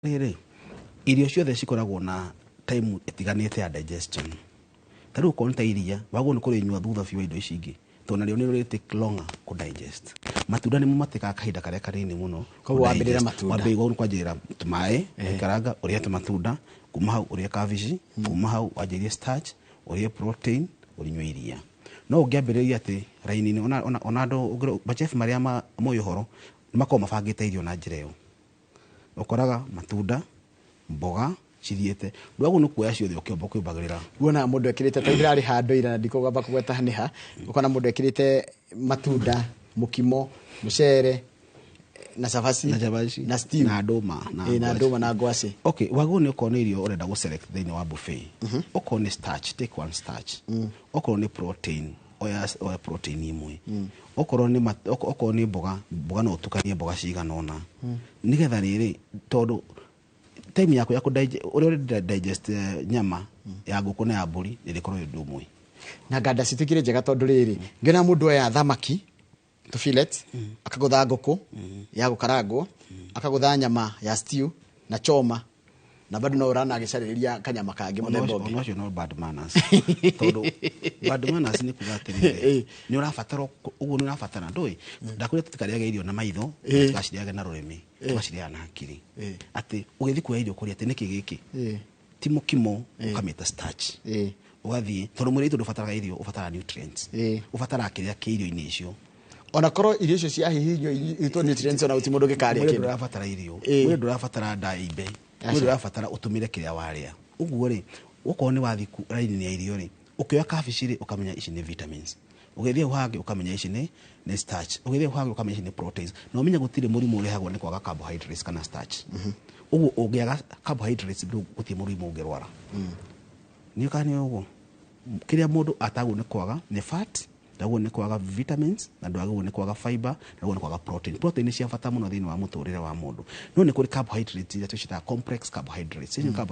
Rĩrĩ, irio ciothe cikoragwo na time ĩtiganĩte ya digestion. Ta rĩu okorwo nĩ ta iria, wagĩrĩirwo nĩ kũrĩnyua thutha biũ wa indo ici ingĩ, tondũ narĩo nĩ rĩ take longer kũ digest. Matunda nĩmo matĩkaga kahinda karĩa kanini mũno. Koguo wambĩrĩre matunda. Wambĩrĩria nĩ kwanjĩrĩra tũmaĩ, ũgaikaranga, ũrĩe tũmatunda, kuma hau ũrĩe kabici, kuma hau wanjĩrĩrie starch, ũrĩe protein, ũnyue iria. No ũngĩambĩrĩria atĩ raini-inĩ, ona andũ machef marĩa moĩ ũhoro, makoragwo mabangĩte irio na njĩra ĩyo. Ũkoraga matunda, mboga cithiĩte, ndwagĩrĩirwo nĩ kuoya ciothe ũkĩũmba ũkĩũmbagĩrĩra. Wonaga mũndũ ekĩrĩte, ta ndĩrarĩ handũ ira na ndikũgamba kũgweta nĩ ha, ũkona mũndũ ekĩrĩte matunda, mũkimo, mũcere na cabaci, na cabaci, na stew, na ndũma, na na ngwacĩ. Ndũma na ngwacĩ. Okay, wagĩrĩirwo nĩ okorwo nĩ irio ũrenda gũ select thĩinĩ wa buffet, okorwo nĩ starch, take one starch. Okorwo nĩ protein, oya protein imwe. Okorwo nĩ mboga, mboga no ũtukanie mboga cigana ũna, nĩgetha rĩrĩ, tondũ time yaku ya ũrĩa ũrĩ digest nyama ya ngũkũ na ya mbũri ĩrĩkorwo ĩ ũndũ ũmwe. Na nganda citũ ikĩrĩ njega, tondũ rĩrĩ, ngĩona mũndũ oya thamaki tũ fillet, akagũtha ngũkũ ya gũkarangwo, akagũtha nyama ya stew na choma, na bado no ũrana agĩcarĩria kanyama kangĩ mũthemba ũngĩ. Ona ũcio no bad manners, tondũ bad manners nĩ kuga atĩrĩrĩ, nĩ ũrabatara ũguo, nĩ ũrabatara ndũĩ ndakwĩra tũtikarĩage irio na maitho, tũgacirĩage na rũrĩmĩ, tũgacirĩaga na hakiri, atĩ ũgĩthiĩ kuoya irio kũrĩa atĩ nĩkĩ gĩkĩ ti mũkimo, ũkamĩta starch, ũgathiĩ, tondũ mwĩrĩ witũ ndũbataraga irio, ũbataraga nutrients. Ũbataraga kĩrĩa kĩ irio-inĩ icio. Ona korwo irio icio ciahihinywo itwo nutrients, ona gũtirĩ mũndũ ũngĩkarĩa Mwĩrĩ kĩndũ. Ndũrabatara irio. Mwĩrĩ ndũrabatara nda imbe. Mwĩrĩ ndũrabatara ũtũmĩre kĩrĩa warĩa. Ũguo rĩ, okorwo nĩ wathiĩ raini-inĩ ya irio rĩ, ũkĩoya kabici rĩ, ũkamenya ici nĩ vitamins, ũgĩthiĩ hau hangĩ ũkamenya ici nĩ starch, ũgĩthiĩ hau hangĩ ũkamenya ici nĩ proteins, na ũmenye gũtirĩ mũrimũ ũrehagwo nĩ kwaga carbohydrates kana starch. Ũguo ũngĩaga carbohydrates, gũtirĩ mũrimũ ũngĩrwara. Nĩ kana nĩ ũguo, kĩrĩa mũndũ atagwo nĩ kwaga nĩ fat, ndagwo nĩ kwaga vitamins, na ndwagĩrĩirwo nĩ kwaga fiber, ndwagĩrĩirwo nĩ kwaga protein. Protein nĩ cia bata mũno thĩinĩ wa mũtũrĩre wa mũndũ, no nĩ kũrĩ carbohydrates iria tũciĩtaga complex carbohydrates. Icio carbohydrates.